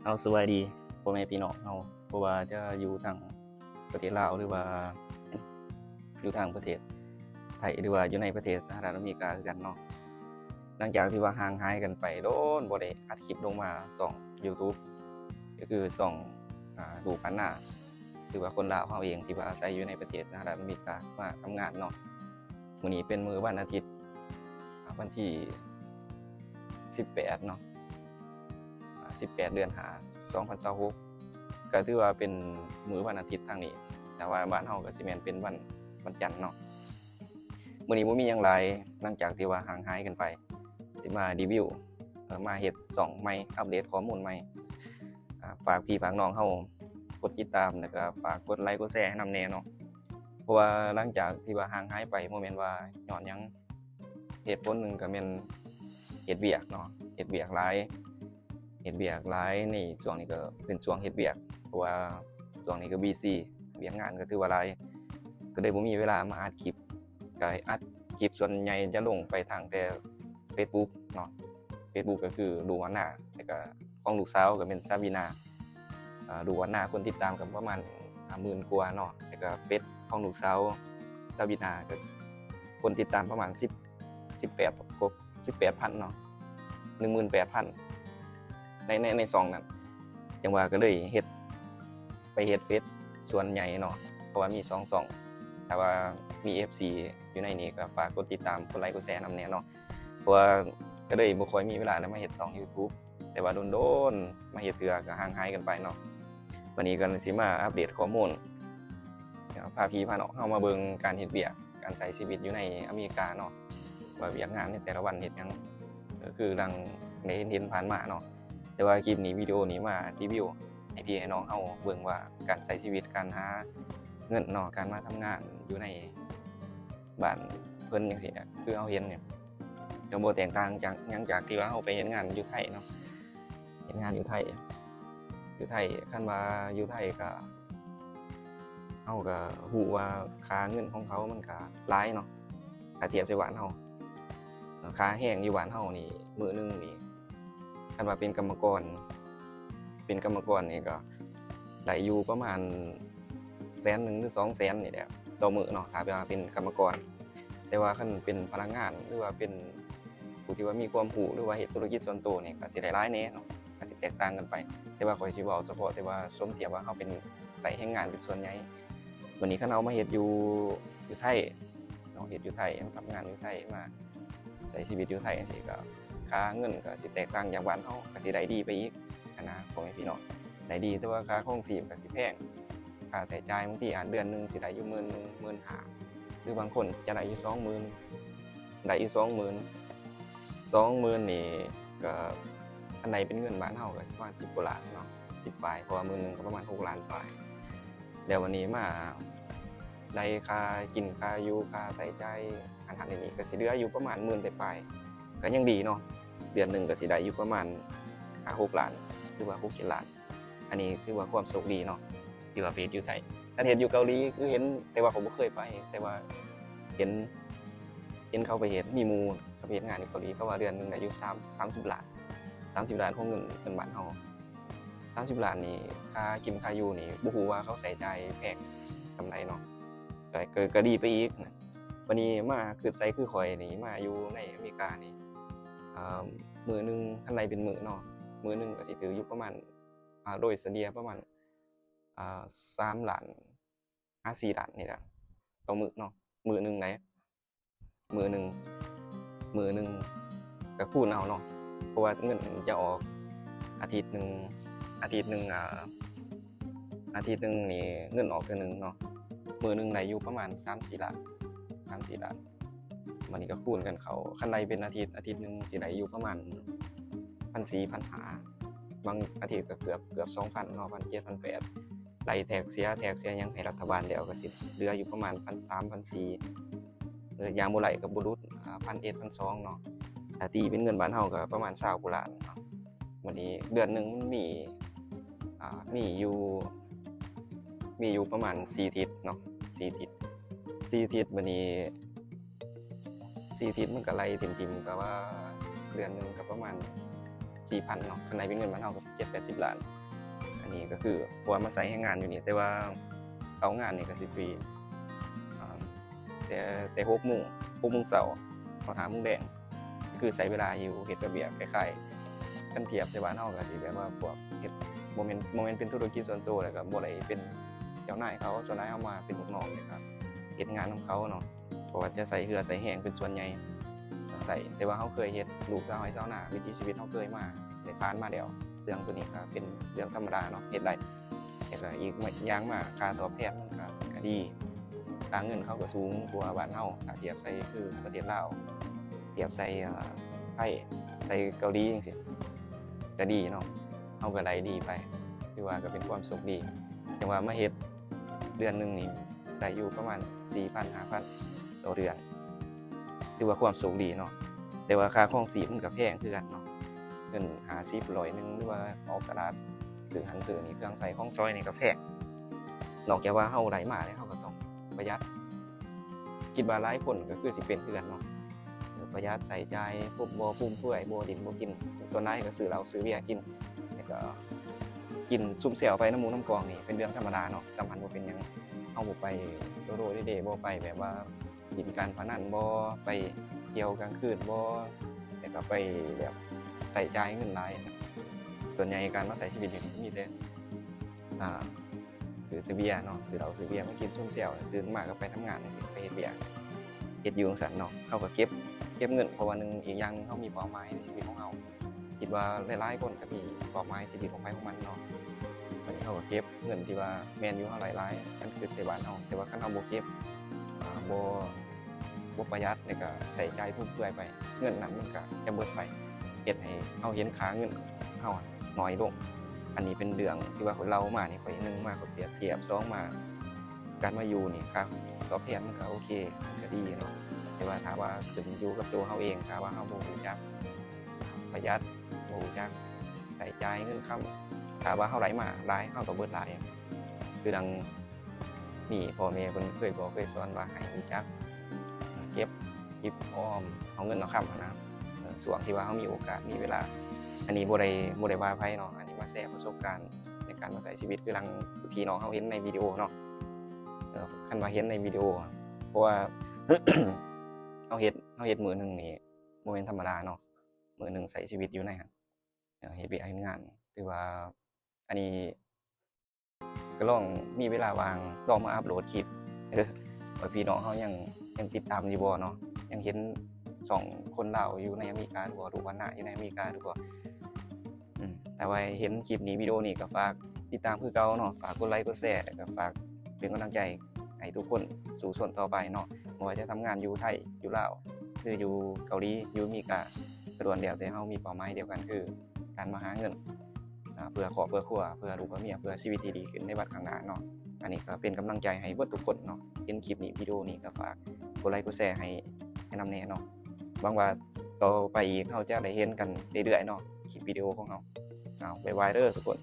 ເອົາ ສະບາຍດີພໍ່ແມ່ພີ່ນ້ອງເຮົາ ບໍ່ວ່າຈະຢູ່ທາງປະເທດລາວ ຫຼືວ່າຢູ່ທາງປະເທດໄທ ຫຼືວ່າຢູ່ໃນປະເທດສະຫະລັດອາເມລິກາຄືກັນເນາະ. ຫຼັງຈາກທີ່ວ່າຫ່າງຫາຍກັນໄປດົນ ບໍ່ໄດ້ອັດຄລິບລົງມາຊ່ອງຢູທູບ ກໍຄືຊ່ອງ ອາ ລູກບ້ານນາ ຫຼືວ່າຄົນລາວເຮົາເອງທີ່ວ່າອາໄສຢູ່ໃນປະເທດສະຫະລັດອາເມລິກາ ມາທຳງານເນາະ. ມື້ນີ້ເປັນມື້ວັນອາທິດ ອາ ວັນທີສິບແປດເນາະ ອາ ສິບແປດ ເດືອນຫ້າ ສອງພັນຊາວຫົກ ກໍຖືວ່າເປັນມື້ວັນອາທິດທາງນີ້ ແຕ່ວ່າບ້ານເຮົາກໍຊິແມ່ນເປັນວັນ ວັນຈັນເນາະ. ມື້ນີ້ບໍ່ມີຫຍັງຫຼາຍ ຫຼັງຈາກທີ່ວ່າຫ່າງຫາຍກັນໄປ ຊິມາຣີວິວ ເອີ ມາເຮັດຊ່ອງໃໝ່ ອັບເດດຂໍ້ມູນໃໝ່. ອາ ຝາກພີ່ຝາກນ້ອງເຮົາກົດຕິດຕາມ ແລ້ວກໍຝາກກົດໄລກົດແຊໃຫ້ນຳແດ່ເນາະ ເພາະວ່າຫຼັງຈາກທີ່ວ່າຫ່າງຫາຍໄປ ບໍ່ແມ່ນວ່າຍ້ອນຫຍັງ ເຫດຜົນໜຶ່ງກໍແມ່ນເຮັດວຽກເນາະ ເຮັດວຽກຫຼາຍ ເຮັດວຽກຫຼາຍ ໃນຊ່ວງນີ້ກໍເປັນຊ່ວງເຮັດວຽກ ເພາະວ່າຊ່ວງນີ້ກໍບີຊີ ວຽກງານກໍຖືວ່າຫຼາຍ ກໍເລີຍບໍ່ມີເວລາມາອັດຄລິບ. ກໍອັດຄລິບສ່ວນໃຫຍ່ຈະລົງໄປທາງແຕ່ເຟສບຸກເນາະ ເຟສບຸກກໍຄືລູກບ້ານນາ ແລ້ວກໍຂອງລູກສາວກໍແມ່ນຊາວີນາ ອາ ລູກບ້ານນາ ຄົນຕິດຕາມກໍປະມານຫ້າໝື່ນກວ່າເນາະ ແລ້ວກໍເຟສຂອງລູກສາວຊາວີນາ ກໍຄົນຕິດຕາມປະມານສິບ ສິບແປດ ສິບແປດພັນເນາະ ໜຶ່ງໝື່ນແປດພັນ ໃນ ໃນ ໃນຊ່ອງນັ້ນ. ຈັ່ງວ່າກໍເລີຍເຮັດ ໄປເຮັດເຟສສ່ວນໃຫຍ່ເນາະ ເພາະວ່າມີສອງຊ່ອງ ຖ້າວ່າມີເອັຟຊີຢູ່ໃນນີ້ກໍຝາກກົດຕິດຕາມ ກົດໄລກົດແຊນຳແດ່ເນາະ ເພາະວ່າກໍເລີຍບໍ່ຄ່ອຍມີເວລາໄດ້ມາເຮັດຊ່ອງຢູທູບ ແຕ່ວ່າດົນໆມາເຮັດເທື່ອ ກໍຫ່າງຫາຍກັນໄປເນາະ. ບັດນີ້ກໍຊິມາອັບເດດຂໍ້ມູນ ພາພີ່ພານ້ອງເຮົາມາເບິ່ງການເຮັດວຽກ ການໃຊ້ຊີວິດຢູ່ໃນອາເມລິກາເນາະ ວ່າວຽກງານໃນແຕ່ລະວັນເຮັດຫຍັງ ກໍຄືດັ່ງໄດ້ເຫັນໆຜ່ານມາເນາະ. ແຕ່ວ່າຄລິບນີ້ ວິດີໂອນີ້ມາຣີວິວໃຫ້ພີ່ໃຫ້ນ້ອງເຮົາເບິ່ງວ່າ ການໃຊ້ຊີວິດ ການຫາເງິນເນາະ ການມາທຳງານຢູ່ໃນບ້ານເພິ່ນຈັ່ງຊີ້ນະ ຄືເຮົາເຫັນນີ້ ກໍບໍ່ແຕກຕ່າງຈາກ ຫຍັງຈາກທີ່ວ່າເຮົາໄປເຮັດງານຢູ່ໄທເນາະ ເຮັດງານຢູ່ໄທ ຢູ່ໄທ ຄັນວ່າຢູ່ໄທກໍ ເຮົາກໍຮູ້ວ່າຄ່າເງິນຂອງເຂົາມັນກໍຫຼາຍເນາະ ຖ້າທຽບໃສ່ບ້ານເຮົາ. ຄ່າແຮງຢູ່ບ້ານເຮົານີ້ ມື້ໜຶ່ງນີ້ ຄັນວ່າເປັນກຳມະກອນ ເປັນກຳມະກອນນີ້ກໍໄດ້ຢູ່ປະມານແສນໜຶ່ງ ຫຼື ສອງແສນນີ້ແຫຼະຕໍ່ມື້ເນາະ ຖ້າແບບວ່າເປັນກຳມະກອນ. ແຕ່ວ່າຄັນເປັນພະນັກງານ ຫຼືວ່າເປັນຜູ້ທີ່ວ່າມີຄວາມຮູ້ ຫຼືວ່າເຮັດທຸລະກິດສ່ວນໂຕນີ້ ກໍຊິໄດ້ຫຼາຍແດ່ເນາະ ກໍຊິແຕກຕ່າງກັນໄປ. ແຕ່ວ່າຂ້ອຍຊິເວົ້າສະເພາະແຕ່ວ່າສົມທຽບວ່າເຮົາເປັນໃຊ້ແຮງງານເປັນສ່ວນໃຫຍ່. ບັດນີ້ຄັນເຮົາມາເຮັດຢູ່ ຢູ່ໄທເນາະ ເຮັດຢູ່ໄທ ມາທຳງານຢູ່ໄທ ມາໃຊ້ຊີວິດຢູ່ໄທຈັ່ງຊີ້ ກໍຄ່າເງິນກໍຊິແຕກຕ່າງຈາກບ້ານເຮົາ ກໍຊິໄດ້ດີໄປອີກຫັ້ນນະ ພໍ່ແມ່ພີ່ນ້ອງ ໄດ້ດີ ແຕ່ວ່າຄ່າຄອງຊີບກໍຊິແພງ ຄ່າໃຊ້ຈ່າຍບາງທີອາດເດືອນໜຶ່ງຊິໄດ້ຢູ່ໝື່ນໜຶ່ງ ໝື່ນຫ້າ ຫຼືບາງຄົນຈະໄດ້ຢູ່ສອງໝື່ນ ໄດ້ຢູ່ສອງໝື່ນ ສອງໝື່ນນີ້ກໍ ອັນໃດເປັນເງິນບ້ານເຮົາກໍປະມານສິບກວ່າລ້ານເນາະ ສິບປາຍ ເພາະວ່າໝື່ນໜຶ່ງກໍປະມານຫົກລ້ານປາຍ. ແລ້ວບັດນີ້ມາໄດ້ຄ່າກິນ ຄ່າຢູ່ ຄ່າໃຊ້ຈ່າຍ ອັນນັ້ນອັນນີ້ ກໍຊິເຫຼືອຢູ່ປະມານໝື່ນປາຍໆ ກໍຍັງດີເນາະ ເດືອນໜຶ່ງກໍຊິໄດ້ຢູ່ປະມານຫ້າຫົກລ້ານ ຫຼືວ່າຫົກເຈັດລ້ານ. ອັນນີ້ຖືວ່າຄວາມໂຊກດີເນາະ ທີ່ວ່າໄປເຮັດຢູ່ໄທ. ຄັນເຮັດຢູ່ເກົາຫຼີຄືເຫັນ ແຕ່ວ່າຂ້ອຍບໍ່ເຄີຍໄປ ແຕ່ວ່າເຫັນ ເຫັນເຂົາໄປເຮັດ ມີໝູ່ເຂົາໄປເຮັດງານຢູ່ເກົາຫຼີ ເຂົາວ່າເດືອນໜຶ່ງໄດ້ຢູ່ສາມ ສາມສິບລ້ານ ສາມສິບລ້ານຂອງເງິນ ເງິນບ້ານເຮົາ ສາມສິບລ້ານນີ້ ຄ່າກິນຄ່າຢູ່ນີ້ ບໍ່ຮູ້ວ່າເຂົາໃຊ້ຈ່າຍແພງສ່ຳໃດເນາະ ກໍ ກໍ ກໍດີໄປອີກນະ. ບັດນີ້ມາຄຶດໃສ່ຄືຂ້ອຍນີ້ ມາຢູ່ໃນອາເມລິການີ້ ເອີ່ມ ມື້ໜຶ່ງ ຄັນໄລ່ເປັນມື້ເນາະ ມື້ໜຶ່ງກໍຊິຖືກຢູ່ປະມານ ອາ ໂດຍສະເລ່ຍປະມານ ອາ ສາມລ້ານຫາສີ່ລ້ານນີ້ແຫຼະຕໍ່ມື້ເນາະ ມື້ໜຶ່ງໃດ໋ ມື້ໜຶ່ງ ມື້ໜຶ່ງກໍຄູນເອົາເນາະ ເພາະວ່າເງິນຈະອອກອາທິດໜຶ່ງ ອາທິດໜຶ່ງ ອາ ອາທິດໜຶ່ງນີ້ເງິນອອກເທື່ອໜຶ່ງເນາະ ມື້ໜຶ່ງໄດ້ຢູ່ປະມານສາມສີ່ລ້ານ ສາມສີ່ລ້ານ. ບັດນີ້ກໍຄູນກັນເຂົ້າ ຄັນໄລ່ເປັນອາທິດ ອາທິດໜຶ່ງຊິໄດ້ຢູ່ປະມານພັນສີ່ ພັນຫ້າ ບາງອາທິດກໍເກືອບ ເກືອບສອງພັນເນາະ ພັນເຈັດ ພັນແປດ ໄລ່ແທກເສຍ ແທກເສຍຫຍັງໃຫ້ລັດຖະບານແລ້ວ ກໍຊິເຫຼືອຢູ່ປະມານພັນສາມ ພັນສີ່ ຫຼືຢ່າງບໍ່ໄຫຼກໍບໍ່ຫຼຸດ ອາ ພັນເອັດ ພັນສອງເນາະ ຖ້າຕີເປັນເງິນບ້ານເຮົາກໍປະມານຊາວກວ່າລ້ານເນາະ. ບັດນີ້ເດືອນໜຶ່ງມັນມີ ອາ ມີຢູ່ ມີຢູ່ປະມານສີ່ທິດເນາະ ສີ່ທິດ ສີ່ທິດ ບັດນີ້ສີ່ທິດມັນກໍໄລ່ຖິ້ມໆ ກໍວ່າເດືອນໜຶ່ງກໍປະມານ ສີ່ພັນເນາະ ຄັນໄດ້ເປັນເງິນບ້ານເຮົາກໍເຈັດແປດສິບລ້ານ. ອັນນີ້ກໍຄືເພາະວ່າມາໃຊ້ແຮງງານຢູ່ນີ້ ແຕ່ວ່າເຂົ້າງານນີ້ກໍຊິໄປ ອ່າ ແຕ່ ແຕ່ຫົກໂມງ ຫົກໂມງເຊົ້າຮອດຫ້າໂມງແລງ ຄືໃຊ້ເວລາຢູ່ເຮັດກັບວຽກຄ້າຍໆ ຄັນທຽບໃສ່ບ້ານເຮົາກໍຊິແບບວ່າພວກເຮັດ ບໍ່ແມ່ນ ບໍ່ແມ່ນເປັນທຸລະກິດສ່ວນໂຕ ແລ້ວກໍບໍ່ໄດ້ເປັນເຈົ້ານາຍເຂົາ ສ່ວນຫຼາຍເຮົາມາເປັນລູກນ້ອງ ແລ້ວກໍເຮັດງານນຳເຂົາເນາະ ເພາະວ່າຈະໃຊ້ເຫື່ອໃຊ້ແຮງເປັນສ່ວນໃຫຍ່ ໃຊ້ ແຕ່ວ່າເຮົາເຄີຍເຮັດ ລູກຊາວໄຮ່ຊາວນາ ວິຖີຊີວິດເຮົາເຄີຍມາ ໄດ້ຜ່ານມາແລ້ວ ເລື່ອງໂຕນີ້ກໍເປັນເລື່ອງທຳມະດາເນາະ ເຮັດໄດ້ ແລ້ວກໍອີກຢ່າງມາ ຄ່າຕອບແທນມັນກໍ ກໍດີ ຄ່າເງິນເຂົາກໍສູງກວ່າບ້ານເຮົາ ຖ້າທຽບໃສ່ຄືປະເທດລາວ ທຽບໃສ່ ເອີ ໄທ ໃສ່ເກົາຫຼີຈັ່ງຊີ້ ກໍດີເນາະ ເຮົາກໍໄດ້ດີໄປ ຖືວ່າກໍເປັນຄວາມໂຊກດີ ຈັ່ງວ່າມາເຮັດເດືອນໜຶ່ງນີ້ ໄດ້ຢູ່ປະມານສີ່ພັນ ຫ້າພັນຕໍ່ເດືອນ ຖືວ່າຄວາມໂຊກດີເນາະ ແຕ່ວ່າຄ່າຄອງຊີບມັນກໍແພງຄືກັນເນາະ ເງິນຫ້າສິບ ຮ້ອຍໜຶ່ງ ຫຼືວ່າອອກຕະຫຼາດ ຊື້ຫັ້ນຊື້ນີ້ ເຄື່ອງໃຊ້ຂອງສອຍນີ້ກໍແພງ ນອກຈາກວ່າເຮົາໄດ້ມາແລ້ວ ເຮົາກໍຕ້ອງປະຢັດ ຄິດວ່າຫຼາຍຄົນກໍຄືຊິເປັນຄືກັນເນາະ ປະຢັດໃຊ້ຈ່າຍ ບໍ່ຟຸມເຟືອຍ ບໍ່ດິ້ນບໍ່ກິນ ສ່ວນຫຼາຍກໍຊື້ເຫຼົ້າຊື້ເບຍກິນ ແລ້ວກໍກິນຊຸມແຊວໄປນຳໝູ່ນຳກອງ ນີ້ເປັນເລື່ອງທຳມະດາເນາະ ສ່ຳຫັ້ນບໍ່ເປັນຫຍັງ ເຮົາບໍ່ໄປໂດໂດເດເດ ບໍ່ໄປແບບວ່າຫຼິ້ນການພະນັນ ບໍ່ໄປທ່ຽວກາງຄືນ ບໍ່ ແລ້ວກໍໄປແບບໃຊ້ຈ່າຍເງິນຫຼາຍ ສ່ວນໃຫຍ່ການມາໃຊ້ຊີວິດນີ້ມີແຕ່ ອ່າ ຊື້ແຕ່ເບຍເນາະ ຊື້ເຫຼົ້າຊື້ເບຍມາກິນຊຸມແຊວ ຕື່ນມາກໍໄປທຳງານຈັ່ງຊີ້ ໄປເຮັດວຽກ ເຮັດຢູ່ຈັ່ງຊັ້ນເນາະ ເຮົາກໍເກັບ ເກັບເງິນ ເພາະວ່າໜຶ່ງ ອີກຢ່າງໜຶ່ງ ເຮົາມີເປົ້າໝາຍໃນຊີວິດຂອງເຮົາ ຄິດວ່າຫຼາຍໆຄົນກໍມີເປົ້າໝາຍຊີວິດຂອງໃຜຂອງມັນເນາະ ບັດນີ້ເຮົາກໍເກັບເງິນທີ່ວ່າແມ່ນຢູ່ເຮົາໄດ້ຫຼາຍ ຄັນຄືໃສ່ບ້ານເຮົາ ແຕ່ວ່າຄັນເຮົາບໍ່ເກັບ ອ່າ ບໍ່ ບໍ່ປະຢັດ ແລ້ວກໍໃຊ້ຈ່າຍຟຸມເຟືອຍໄປ ເງິນນັ້ນມັນກໍຈະເບິດໄປ ເຮັດໃຫ້ເຮົາເຫັນຄ່າເງິນເຮົາໜ້ອຍລົງ. ອັນນີ້ເປັນເລື່ອງທີ່ວ່າຂ້ອຍເລົ່າມານີ້ ຂ້ອຍ ໜຶ່ງມາ ຂ້ອຍປຽບທຽບ ສອງມາ ການມາຢູ່ນີ້ ຄ່າຕອບແທນມັນກໍໂອເຄ ມັນກໍດີເນາະ ແຕ່ວ່າຖ້າວ່າຂຶ້ນຢູ່ກັບຕົວເຮົາເອງ ຖ້າວ່າເຮົາບໍ່ຮູ້ຈັກປະຢັດ ບໍ່ຮູ້ຈັກໃຊ້ຈ່າຍເງິນຄຳ ຖ້າວ່າເຮົາໄດ້ມາຫຼາຍ ເຮົາກໍເບິດຫຼາຍ ຄືດັ່ງ ມີພໍ່ແມ່ເພິ່ນເຄີຍບອກເຄີຍສອນວ່າໃຫ້ຮູ້ຈັກເກັບ ເກັບອອມ ເອົາເງິນເອົາຄຳຫັ້ນນະ ເອີ ຊ່ວງທີ່ວ່າເຮົາມີໂອກາດ ມີເວລາ. ອັນນີ້ບໍ່ໄດ້ ບໍ່ໄດ້ວ່າໃຜເນາະ ອັນນີ້ມາແຊປະສົບການໃນການມາໃຊ້ຊີວິດ ຄືດັ່ງພີ່ນ້ອງເຮົາເຫັນໃນວິດີໂອເນາະ ເອີ ຄັນວ່າເຫັນໃນວິດີໂອ ເພາະວ່າ ເຮົາເຮັດ ເຮົາເຮັດມື້ໜຶ່ງນີ້ບໍ່ແມ່ນທຳມະດາເນາະ ມື້ໜຶ່ງໃຊ້ຊີວິດຢູ່ໃນຫັ້ນ ເຮັດວຽກເຮັດງານ ຖືວ່າ ອັນນີ້ກໍລອງມີເວລາວ່າງ ລອງມາອັບໂຫຼດຄລິບ ວ່າພີ່ນ້ອງເຮົາຍັງ ຍັງຕິດຕາມຢູ່ບໍ່ເນາະ ຍັງເຫັນຊ່ອງຄົນລາວຢູ່ໃນອາເມລິກາ ຫຼືວ່າລູກບ້ານນາຢູ່ໃນອາເມລິກາ ຫຼືບໍ່ ອືມ ຖ້າວ່າເຫັນຄລິບນີ້ ວິດີໂອນີ້ ກໍຝາກຕິດຕາມຄືເກົ່າເນາະ ຝາກກົດໄລກົດແຊ ແລ້ວກໍຝາກເປັນກຳລັງໃຈໃຫ້ທຸກຄົນສູ້ຊົນຕໍ່ໄປເນາະ ບໍ່ວ່າຈະທຳງານຢູ່ໄທ ຢູ່ລາວ ຫຼືຢູ່ເກົາຫຼີ ຢູ່ອາເມລິກາ ກໍລ້ວນແລ້ວແຕ່ເຮົາມີເປົ້າໝາຍດຽວກັນ ຄື ການມາຫາເງິນ ອ່າ ເພື່ອຄອບເພື່ອຄົວ ເພື່ອລູກເພື່ອເມຍ ເພື່ອຊີວິດທີ່ດີຂຶ້ນໃນວັນຂ້າງໜ້າເນາະ. ອັນນີ້ກໍເປັນກຳລັງໃຈໃຫ້ເບິດທຸກຄົນເນາະ. ເຫັນຄລິບນີ້ ວິດີໂອນີ້ ກໍຝາກກົດໄລກົດແຊໃຫ້ ໃຫ້ນຳແດ່ເນາະ. ຫວັງວ່າຕໍ່ໄປອີກເຮົາຈະໄດ້ເຫັນກັນເລື້ອຍໆເນາະ ຄລິບວິດີໂອຂອງເຮົາ. ເອົາ ບາຍບາຍເດີທຸກຄົນ.